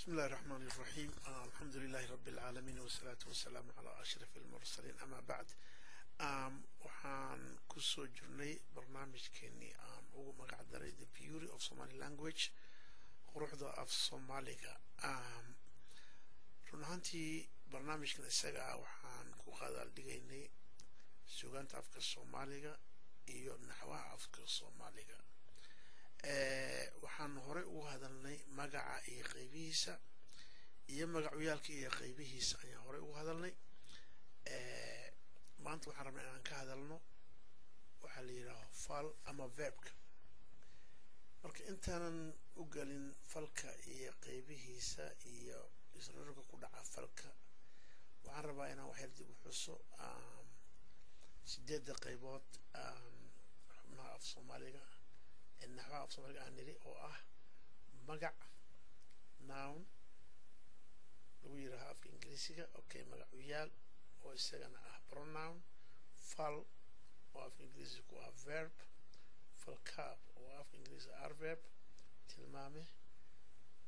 بسم الله الرحمن الرحيم، الحمد لله رب العالمين، والصلاة والسلام على أشرف المرسلين، أما بعد. Waxaan kusoo jirnay barnaamijkeenii aan ugu magac daray The Beauty of Somali Language, quruxda af Soomaaliga. Run ahaantii barnaamijkan isaga ah waxaan ku qadaal dhigaynay suugaanta afka Soomaaliga iyo naxwaha afka Soomaaliga. Waxaan horey ugu hadalnay magaca iyo qeybihiisa iyo magacyaalka iyo qeybihiisa ayaan horey ugu hadalnay. Maanta waxaan rabnaa inaan ka hadalno waxaa la yidhaaho fal ama verbka. Marka intaanan u gelin falka iyo qeybihiisa iyo isrorka ku dhaca falka, waxaan rabaa inaan waxyar dib u xuso sideedda qeybood xubnaha af Soomaaliga, naxwaha af Soomaaliga aan niri, oo ah magac, noun lagu yidhaaho afka Ingiriisiga, okay, magacuyaal oo isagana ah pronoun, fal oo afka Ingiriisiga ku ah verb, falkaab oo afka Ingiriisiga adverb, tilmaame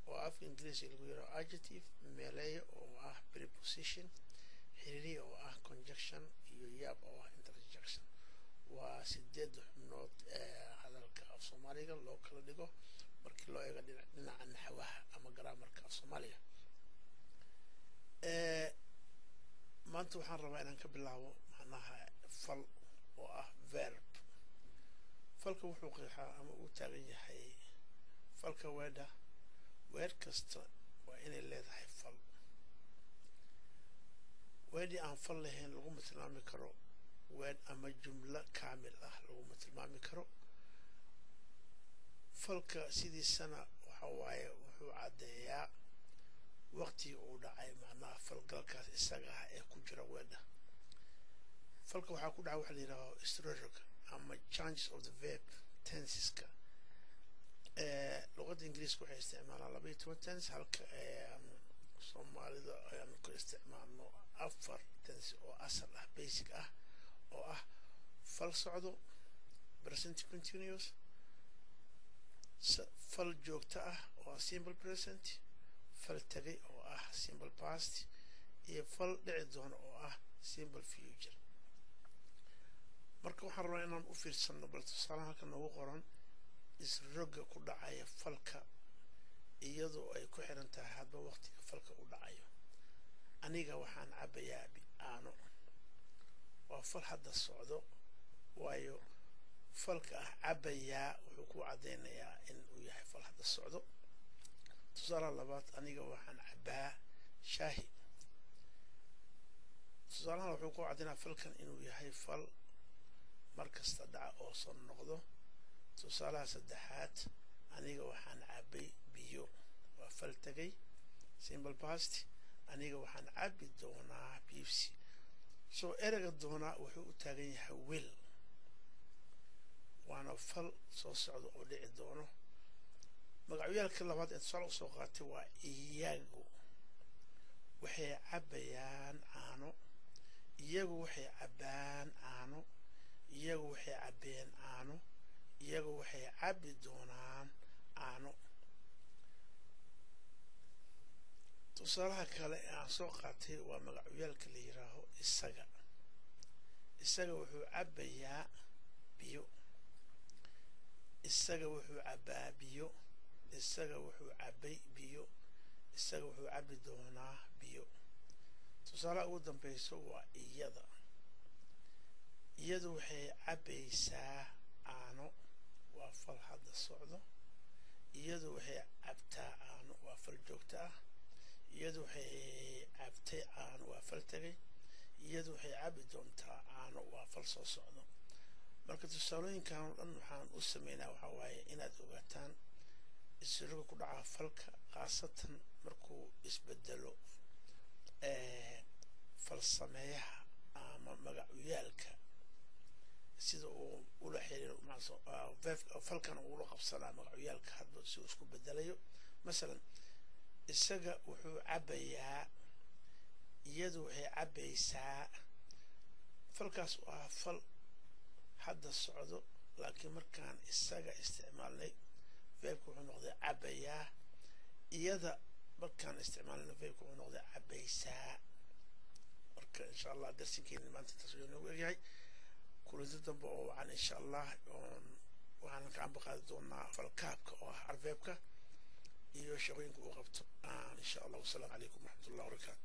oo afka Ingiriisiga lagu yidhaho adjective, meeleeyo oo ah preposition, xiriiriya oo ah conjunction, iyo yaab oo ah interjection. Waa sideedda xubnood ee hadalka af Soomaaliga loo kala dhigo markii loo eego dhinaca naxwaha ama grammarka af Soomaaliga. Maanta waxaan rabaa inaan ka bilaabo macnaha fal oo ah verb. Falka wuxuu qeexaa ama uu taagan yahay falka weedha. Weer kasta waa inay leedahay fal. Weedhii aan fal lahayn laguma tilmaami karo weedh ama jumlo kaamil ah laguma tilmaami karo. Falka sidiisana waxa waaye wuxuu caddeeyaa waqtigii uu dhacay macnaha falgalkaas isaga ah ee ku jira weedha. Falka waxaa ku dhaca waxa la yidhaaho isrorog ama changes of the verb tenseska. Luqadda Ingiriiska waxay isticmaalaan 12 tense, halka Soomaalida ayaan ku isticmaalno afar tense oo asal ah, basic ah, oo ah fal socdo, present continuous, fal joogto ah oo ah simple present, fal tegay oo ah simple past, iyo fal dhici doono oo ah simple future. Marka waxaan rabaa inaan u fiirsano bal tusaalaha halka noogu qoran, isroga ku dhacaya falka iyadoo ay ku xiran tahay hadba waqtiga falka u dhacayo. Aniga waxaan cabayaa aano waa fal hadda socdo, waayo falka ah cabayaa wuxuu ku caddaynayaa in uu yahay fal hadda socdo. Tusaalaha labaad, aniga waxaan cabaa shaahi. Tusaalahan wuxuu ku caddaynaya falkan inuu yahay fal mar kasta dhaca oo soo noqdo. Tusaalaha saddexaad, aniga waxaan cabay biyo, waa fal tegay, simple past. Aniga waxaan cabi doonaa Pepsi. So ereyga doonaa wuxuu u taagan yahay will, waana fal soo socda oo dhici doono. Magacyaalka labaad ee tusaale usoo qaatay waa iyagu waxay cabayaan caano, iyagu waxay cabaan caano, iyagu waxay cabeen caano, iyagu waxay cabi doonaan caano. Tusaalaha kale ee aan soo qaatay waa magacyaalka la yiraaho isaga. Isaga wuxuu cabayaa biyo, isaga wuxuu cabaa biyo, isaga wuxuu cabay biyo, isaga wuxuu cabi doonaa biyo. Tusaalaha ugu dambeyso waa iyada. Iyadu waxay cabaysaa caano, waa fal hadda socdo. Iyadu waxay cabtaa caano, waa fal joogto ah. Iyadu waxay cabtay caano, waa fal tegay. Iyadu waxay cabi doontaa caano, waa fal soo socdo. Marka tusaalooyinkan oo dhan waxaan u sameynaa waxaa waaye inaad ogaataan isroga ku dhacaa falka, khaasatan markuu isbedelo falsameeyaha ama magacyaalka, sida uu ula xiriiro falkan ula qabsanaa magacyaalka hadba si uu isku bedelayo. Masalan, isaga wuxuu cabayaa, iyadu waxay cabaysaa. Falkaas oo ah fal hadda socdo, laakiin markaan isaga isticmaalnay verbka wuxuu noqday cabayaa. Iyada Markaan isticmaalna verbka wuxuu noqday cabaysaa. Marka insha Allah darsinkeena maanta intaas ayuu noogu egyahay. Kulanti dambe oo wacan insha Allah oon waxaan ka amba qaadi doonaa falkaabka oo ah adverbka iyo shaqooyinka uu qabto insha Allah. Wasalaamu calaykum waraxmatullah wabarakaatu.